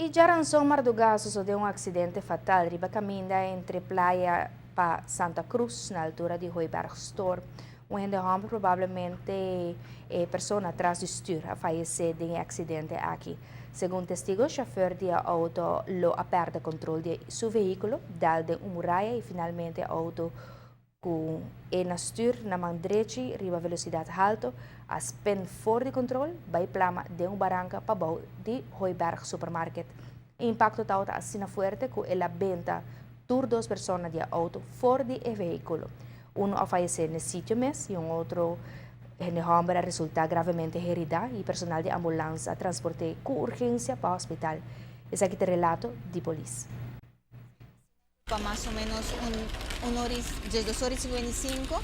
Y djaranson marduga a sosode un accidente fatal riba caminda entre Playa pa Santa Cruz na altura di Hooiberg Store. Un hende homber, probablemente e persona tras di stuur, a fayece den e accidente aki. Segun testigo, chauffeur di e auto lo a perde control di su vehiculo, dal den un muraya y finalmente auto cu e na stuur na man drechi riba velocidad halto a spin for di control bay plama den un baranca pabou di Hooiberg Supermarket. E impacto tabata asina fuerte cu el a benta tur dos persona di e auto for di e vehiculo. Uno a fayece n'e sitio mes y un otro hende homber a resulta gravemente herida y personal di ambulance a transporte cu urgencia pa hospital. Esaki ta relato di polis. Pa mas o menos un un ora y 12 ora y 55,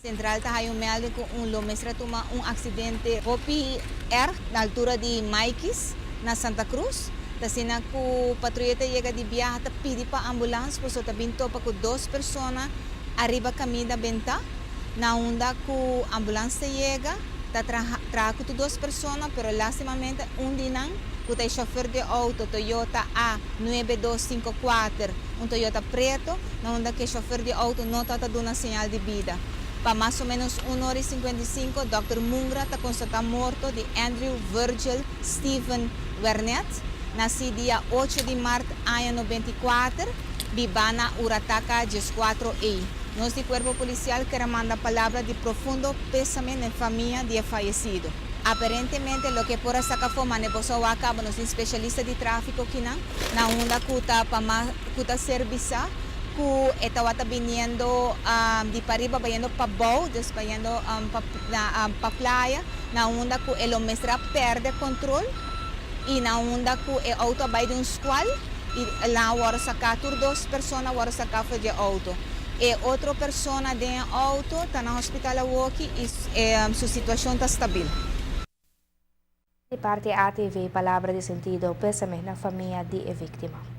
Central ta haya un melding cu un lo mester a tuma un accidente hopi erg na altura di Maikis na Santa Cruz. Ta asina cu patruya ta yega di biaha ta pidi pa ambulance pasobra ta bin topa cu dos persona ariba caminda benta na unda cu ambulance ta yega ta traha traha cu tur dos persona, pero lastimamente un di nan cu ta e chofer di auto Toyota A 9254, un Toyota preto, na unda cu e chofer di auto no tabata duna señal di bida. Pa mas o menos un ora y 55 Dòkter Mungra ta constata morto di Andrew Virgil Steven Wernet, naci dia 8 di maart aña 94, biba na Urataka 14 A. Nos di Cuerpo Policial kier a manda palabra di profundo pesame na e famia di e fayecido. Aparentemente loke por a saca afo mane boso a wak caba nos tin specialista di trafico kinan na unda cu ta pa mas cu ta ser bisa cu e tawata biniendo di pariba bayendo pabou, dus bayendo pa pa playa, na unda cu e lo mester a perde control y na unda cu e auto a bay den un scual y nan a worde saca, tur dos persona a worde saca for dje auto. E otro persona den e auto ta na hospital awoki y su situacion ta stabil. Di parti ATV palabra di sentido pesame na famia di e victima.